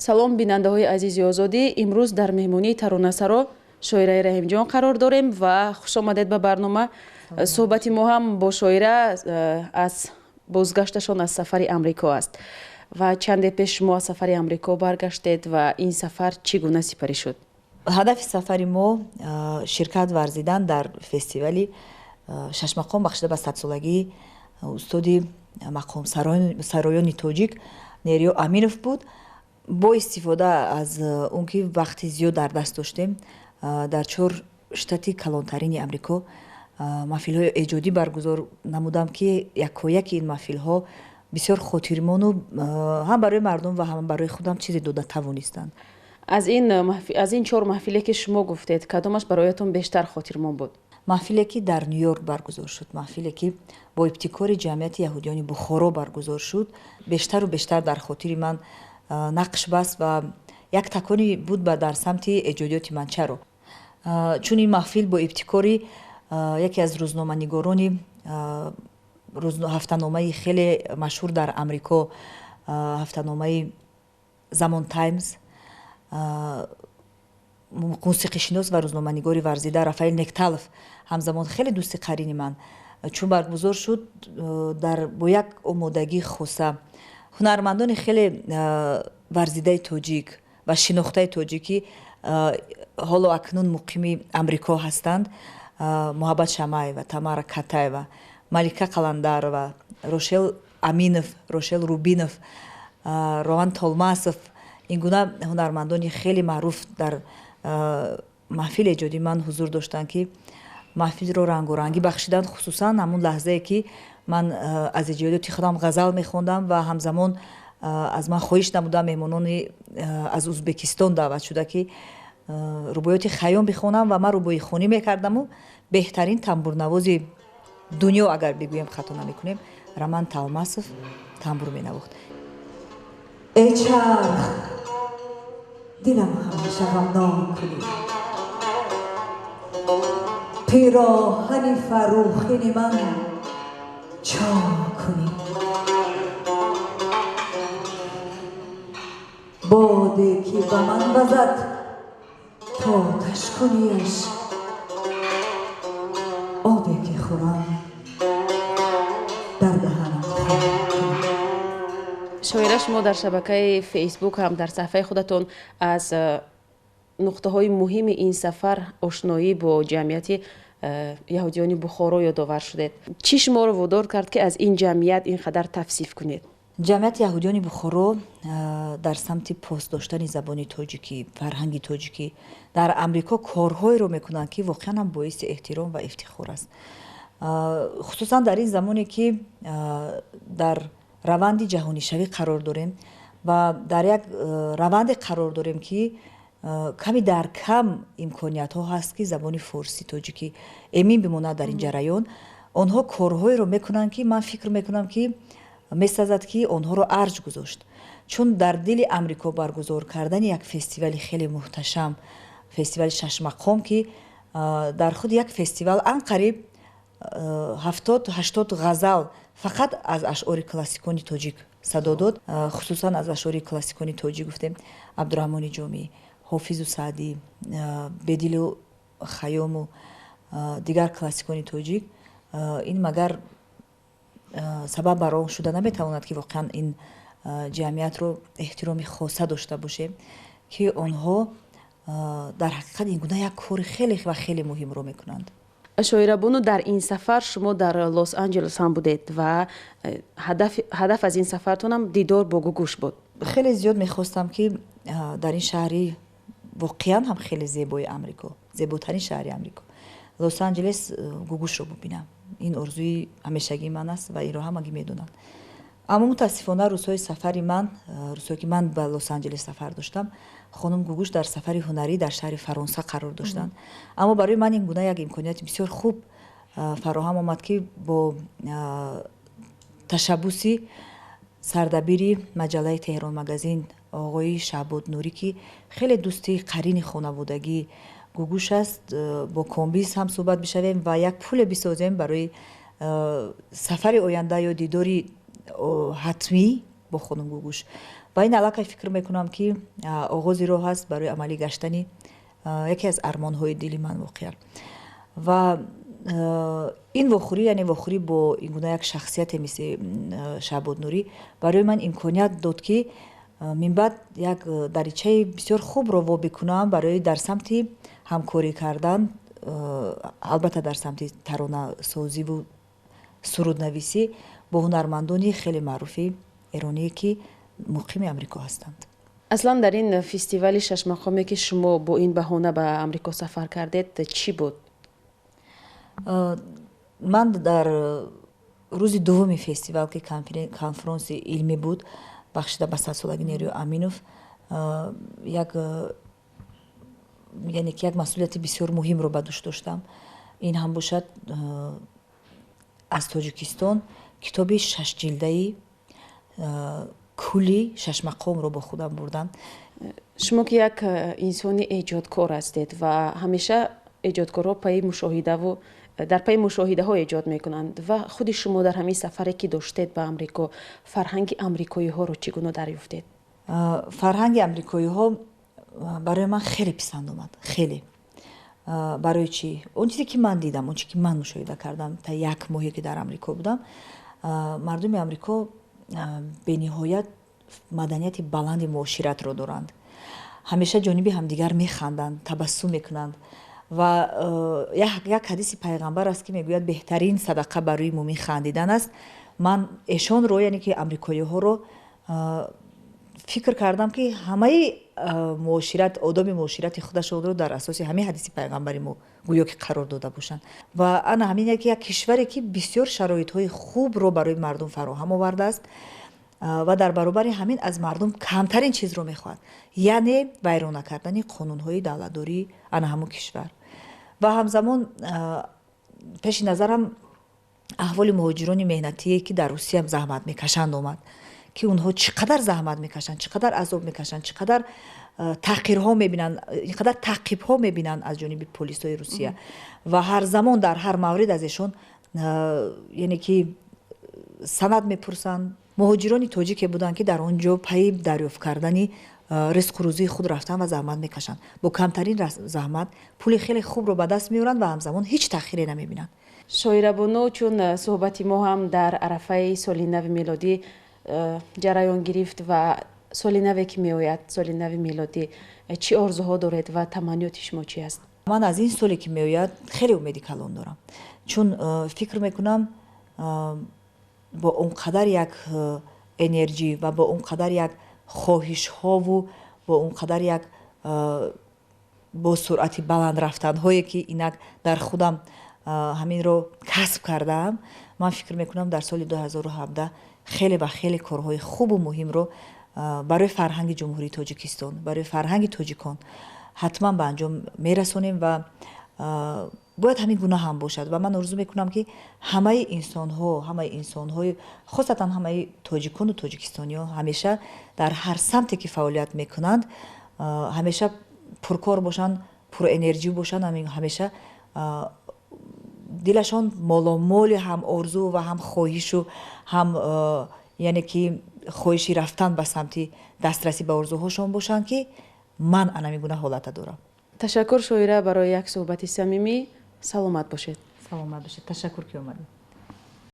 Салом, бинандаҳои азизи Озодӣ. Имрӯз дар меҳмонии таронасаро Шоираи Раҳимҷон қарор дорем ва хуш омадед ба барнома. Суҳбати мо ҳам бо Шоира аз бозгашташон аз сафари Амрико аст. Ва чанде пеш шумо аз сафари Амрико баргаштед ва ин сафар чӣ гуна сипарӣ шуд? Ҳадафи сафари мо ширкат варзидан дар фестивали шашмақом, бахшида ба 100-солагии устоди мақомсароёни тоҷик Нериё Аминов буд. Бо истифода аз он ки вақти зиёд дар даст доштем, дар чор штати калонтарини Амрико маҳфилҳои эҷодӣ баргузор намудам, ки якояки ин маҳфилҳо бисёр хотирмону ҳам барои мардум ва ҳам барои худам чизе дода тавонистанд. Аз ин чор маҳфиле, ки шумо гуфтед, кадомаш бароятон бештар хотирмон буд? Маҳфиле, ки дар Ню-Йорк баргузор шуд, маҳфиле, ки бо ибтикори Ҷамъияти яҳудиёни Бухоро баргузор шуд, бештару бештар дар хотири ман нақш баст ва як такони буд ба дар самти эҷодиёти ман. Чаро? Чун ин маҳфил бо ибтикори яке аз рӯзноманигорони ҳафтаномаи хеле машҳур дар Амрико, ҳафтаномаи Замон Таймс, мусиқишинос ва рӯзноманигори варзида Рафаэл Некталов, ҳамзамон хеле дӯсти қарини ман, чун баргузор шуд, дар бо як омодагии хоса ҳунармандони хеле варзидаи тоҷик ва шинохтаи тоҷикӣ, ҳоло акнун муқими Амрико ҳастанд, Муҳаббат Шамаева, Тамара Катаева, Малика Қаландарова, Рошел Аминов, Рошел Рубинов, Роман Толмасов, ин гуна ҳунармандони хеле маъруф дар маҳфили эҷодии ман ҳузур доштанд, ки маҳфилро рангорангӣ бахшиданд. Хусусан ҳамун лаҳзае, ки ман аз эҷодиёти худам ғазал мехондам ва ҳамзамон аз ман хоҳиш намудам меҳмонони аз Узбекистон даъват шуда, ки рубоёти Хайём бихонам ва ман рубоихонӣ мекардаму беҳтарин тамбурнавози дунё, агар бигӯем, хато намекунем, Роман Талмасов тамбур менавохт. Эй чарх, дилам ҳамеша ғамнок кунӣ, пироҳани фаррухини ман чок кунӣ, боде ки ба ман вазад, оташ кунияш, обе ки хӯрам, дар даҳанам хок кунӣ. Шоира, шумо дар шабакаи Фейсбук ҳам дар саҳифаи худатон аз нуқтаҳои муҳими ин сафар, ошноӣ бо ҷамъияти яҳудиёни Бухоро ёдовар шудед. Чӣ шуморо водор кард, ки аз ин ҷамъият ин қадар тавсиф кунед? Ҷамъияти яҳудиёни Бухоро дар самти пос доштани забони тоҷикӣ, фарҳанги тоҷикӣ дар Амрико корҳоеро мекунанд, ки воқеан ҳам боиси эҳтиром ва ифтихор аст, хусусан дар ин замоне, ки дар раванди ҷаҳонишавӣ қарор дорем ва дар як раванде қарор дорем, ки ками дар кам имкониятҳо ҳаст, ки забони форсӣ тоҷикӣ эмин бимонад. Дар ин ҷараён онҳо корҳоеро мекунанд, ки ман фикр мекунам, ки месазад, ки онҳоро арҷ гузошт, чун дар дили Амрико баргузор кардани як фестивали хеле муҳташам, фестивали шашмақом, ки дар худ як фестивал ан қариб 70-80 ғазал фақат аз ашъори классикони тоҷик садо дод. Хусусан аз ашъори классикони тоҷик гуфтем, Абдураҳмони Ҷомӣ, Ҳофизу Саъдӣ, Бедилу Хайёму дигар классикони тоҷик, ин магар сабаб бар он шуда наметавонад, ки воқеан ин ҷамъиятро эҳтироми хоса дошта бошем, ки онҳо дар ҳақиқат ин гуна як кори хеле ва хеле муҳимро мекунанд? Шоирабону, дар ин сафар шумо дар Лос Анҷелес ҳам будед ва ҳадаф аз ин сафартонам дидор бо Гугуш буд. Хеле зиёд мехостам, ки дар ин шаҳри воқеан ҳам хеле зебои Амрико, зеботарин шаҳри Амрико, Лос Анҷелес, Гугушро бубинам. Ин орзуи ҳамешагии ман аст ва инро ҳамагӣ медонанд. Аммо мутаассифона, рӯзҳои сафари ман, рӯзҳое ки ман ба Лос Анҷелес сафар доштам, хонум Гугуш дар сафари ҳунарӣ дар шаҳри Фаронса қарор доштанд. Аммо барои ман ин гуна як имконияти бисёр хуб фароҳам омад, ки бо ташаббуси сардабири маҷаллаи Теҳрон Магазин, оғои Шаҳбод Нурӣ, ки хеле дӯсти қарини хонаводагии Гугуш аст, бо Комбиз ҳам суҳбат бишавем ва як пуле бисозем барои сафари оянда ё дидори ҳатмӣ бо хонум Гугуш. Ва Ва ин аллакай, фикр мекунам, ки оғози роҳ аст барои амалӣ гаштани яке аз армонҳои дили ман воқеан. Ва ин вохӯрӣ, яъне вохӯрӣ бо ин гуна як шахсияте мисли Шаҳбод Нурӣ, барои ман имконият дод, ки минбаъд як даричаи бисёр хубро во бикунам барои дар самти ҳамкорӣ кардан, албатта дар самти таронасозиву суруднависӣ бо ҳунармандони хеле маъруфи эроние, ки муқими Амрико ҳастанд. Аслан дар ин фестивали шашмақоме, ки шумо бо ин баҳона ба Амрико сафар кардед, чӣ буд? Ман дар рӯзи дуввуми фестивал, ки конфронси илмӣ буд, бахшида ба 100-солаги Неруи Аминов, як, яъне ки як масъулияти бисёр муҳимро ба дӯш доштам. Ин ҳам бошад аз Тоҷикистон китоби шашҷилдаи кулли шашмақомро бо худам бурдам. Шумо ки як инсони эҷодкор ҳастед ва ҳамеша эҷодкорҳо пайи мушоҳидаву дар пайи мушоҳидаҳо эҷод мекунанд, ва худи шумо дар ҳамин сафаре, ки доштед ба Амрико, фарҳанги амрикоиҳоро чӣ гуна дарёфтед? Фарҳанги амрикоиҳо барои ман хеле писанд омад, хеле. Барои чӣ? Он чизе, ки ман дидам, он чизе, ки ман мушоҳида кардам та як моҳе, ки дар Амрико будам, мардуми Амрико бениҳоят маданияти баланди муоширатро доранд. Ҳамеша ҷониби ҳамдигар механданд, табассум мекунанд. Ва як ҳадиси пайғамбар аст, ки мегӯяд: «Беҳтарин садақа барои мӯмин хандидан аст». Ман эшонро, яъне ки амрикоиҳоро, фикр кардам, ки ҳамаи муошират, одоби муоширати худашонро дар асоси ҳамин ҳадиси пайғамбари мо гӯё ки қарор дода бошанд. Ва ана ҳамин як кишваре, ки бисёр шароитҳои хубро барои мардум фароҳам овардааст ва дар баробари ҳамин аз мардум камтарин чизро мехоҳад, яъне вайрон накардани қонунҳои давлатдории ана ҳамон кишвар. Ва ҳамзамон пеши назарам аҳволи муҳоҷирони меҳнатие, ки дар Русия заҳмат мекашанд, омад, ки онҳо чӣ қадар заҳмат мекашанд, чӣ қадар азоб мекашанд, чӣ қадар таҳқирҳо мебинанд, ин қадар таъқибҳо мебинанд аз ҷониби полисҳои Русия ва ҳар замон, дар ҳар маврид аз эшон, яъне ки санад мепурсанд. Муҳоҷирони тоҷике буданд, ки дар он ҷо пайи дарёфт кардани ризқу рӯзии худ рафтан ва заҳмат мекашанд. Бо камтарин заҳмат пули хеле хубро ба даст меоранд ва ҳамзамон ҳеҷ таъхире намебинанд. Шоирабону, чун суҳбати мо ҳам дар арафаи соли нави мелодӣ ҷараён гирифт ва соли наве, ки меояд, соли нави мелодӣ, чӣ орзуҳо доред ва таманниёти шумо чӣ аст? Ман аз ин соле, ки меояд, хеле умеди калон дорам, чун фикр мекунам, бо он қадар як энерҷӣ ва бо он қадар як хоҳишҳову бо он қадар як бо суръати баланд рафтанҳое, ки инак дар худам ҳаминро касб кардаам, ман фикр мекунам, дар соли 2017 хеле ва хеле корҳои хубу муҳимро барои фарҳанги Ҷумҳурии Тоҷикистон, барои фарҳанги тоҷикон ҳатман ба анҷом мерасонем. Ва бояд ҳамин гуна ҳам бошад. Ва ман орзу мекунам, ки ҳамаи инсонҳо, ҳамаи инсонҳои, хосатан ҳамаи тоҷикону тоҷикистониҳо, ҳамеша дар ҳар самте, ки фаъолият мекунанд, ҳамеша пуркор бошанд, пурэнерҷӣ бошанд, ҳамеша дилашон моломоли ҳам орзу ва ҳам хоҳишу ҳам, яъне ки хоҳиши рафтан ба самти дастрасӣ ба орзуҳошон бошанд, ки ман анамин гуна ҳолата дорам. Ташаккур, шоира, барои як суҳбати самимӣ. Саломат бошед. Саломат бошед, ташаккур, ки омадед.